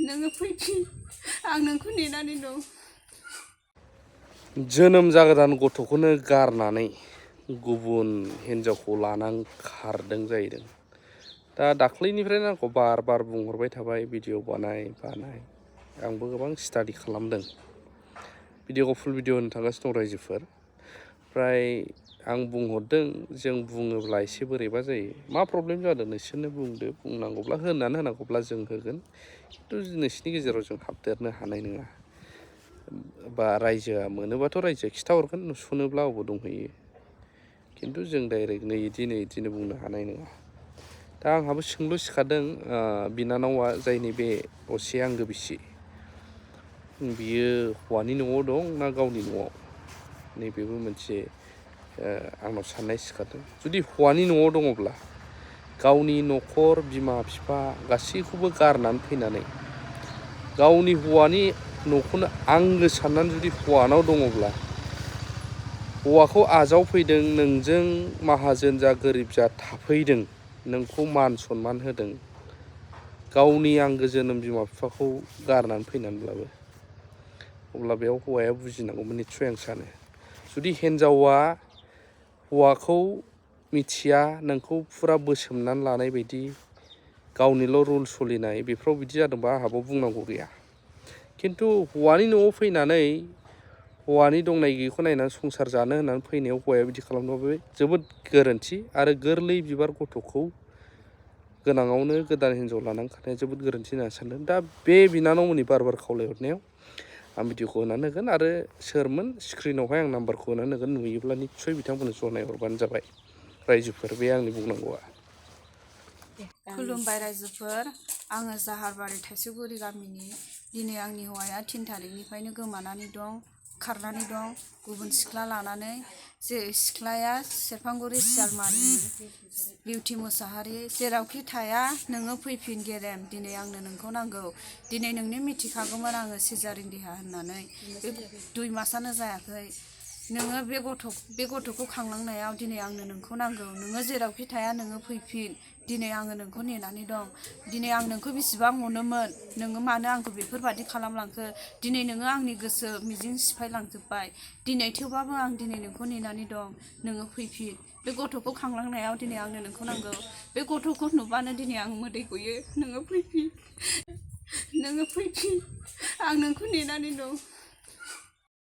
नोङो फैफिन आं नोंखौ नेनानै दं। जोनोम जागोदान गथ'खौनो गारनानै गुबुन हिन्जावखौ लानानै खारदों जाहैदों। दा दाख्लैनिफ्रायनो आंखौ बार बार बुंहरबाय थाबाय भिडिअ बानाय आंबो गोबां स्टाडि खालामदों। भिडिअखौ फुल भिडिअ होनो थांगासिनो दं रायजोफोर। ओमफ्राय आं बुंहरदों जों बुङोब्ला एसे बोरैबा जायो। मा प्रब्लेम जादों नोंसोरनो बुंदो, बुंनांगौब्ला होनानै होनांगौब्ला जों होगोन, खिन्थु नोंसिनि गेजेराव जों हाबदेरनो हानाय नङा। बा रायजोआ मोनोबाथ' रायजोआ खिथाहरगोन, नुसुनोब्ला अबाव दंहैयो, खिन्थु जों डाइरेक्टनो इदिनो बुंनो हानाय नङा। दा आंहाबो सोंलु सिखादों बिनानावा जायनि बे असे आंगो बिसि, बियो हौवानि न'आव दं ना गावनि न'आव, नैबेबो मोनसे आंनाव साननाय सिखारदों। जुदि हौवानि न'आव दङब्ला गावनि न'खर बिमा बिफा गासैखौबो गारनानै फैनानै गावनि हौवानि न'खौनो आंगो साननानै जुदि हौवानाव दङब्ला, हौवाखौ आजावफैदों, नोंजों माहाजोन जा गोरिब जा थाफैदों, नोंखौ मान सनमान होदों, गावनि आंगो जोनोम बिमा बिफाखौ गारनानै फैनानैब्लाबो, अब्ला बेयाव हौवाया बुजिनांगौमोन निस्सय आं सानो। जुदि हिन्जावा हौवाखौ मिथिया, नोंखौ फुरा बोसोमनानै लानाय बायदि गावनिल' रुल सोलिनाय, बेफोराव बिदि जादोंबा आंहाबो बुंनांगौ गैया। खिन्थु हौवानि न'आव फैनानै हौवानि दंनाय गैयैखौ नायनानै संसार जानो होननानै फैनायाव हौवाया बिदि खालामनायाबो जोबोद गोरोन्थि। आरो गोरलै बिबार गथ'खौ गोनाङावनो गोदान हिन्जाव लानानै खारनाया जोबोद गोरोन्थि होननानै सानदों। दा बे बिनानावमोननि बार बार खावलायहरनायाव आं भिडिअखौ होनानै होगोन, आरो सोरमोन स्क्रिनावहाय आं नाम्बारखौ होनानै होगोन, नुयोब्ला निस्सय बिथांमोननो जनायहरबानो जाबाय। रायजोफोर, बे आंनि बुंनांगौआ। खुलुमबाय रायजोफोर, आङो जाहारबारि थाइजौगुरि गामिनि। दिनै आंनि हौवाया 3 थारिखनिफ्रायनो गोमानानै दं, खारनानै दं गुबुन सिख्ला लानानै। जे सिख्लाया सेरफांगुरि सियालमारिनि बिउटि मुसाहारि। जेरावखि थाया नोङो फैफिन गेरेम, दिनै आंनो नोंखौ नांगौ। दिनै नोंनो मिथिखागौमोन आङो सिजारिन देहा होननानै, बे 2 मासानो जायाखै। नोङो बे गथ'खौ खांलांनायाव दिनै आंनो नोंखौ नांगौ। नोङो जेरावखि थाया नोङो फैफिन, दिनै आङो नोंखौ नेनानै दं। दिनै आं नोंखौ बेसेबां अनोमोन, नोङो मानो आंखौ बेफोरबादि खालामलांखो? दिनै नोङो आंनि गोसो मिजिं सिफायलांजोब्बाय। दिनै थेवबाबो आं दिनै नोंखौ नेनानै दं, नोङो फैफिन। बे गथ'खौ खांलांनायाव दिनै आंनो नोंखौ नांगौ। बे गथ'खौ नुबानो दिनै आं मोदै गयो। नोङो फैफिन, नोङो फैफिन, आं नोंखौ नेनानै दं।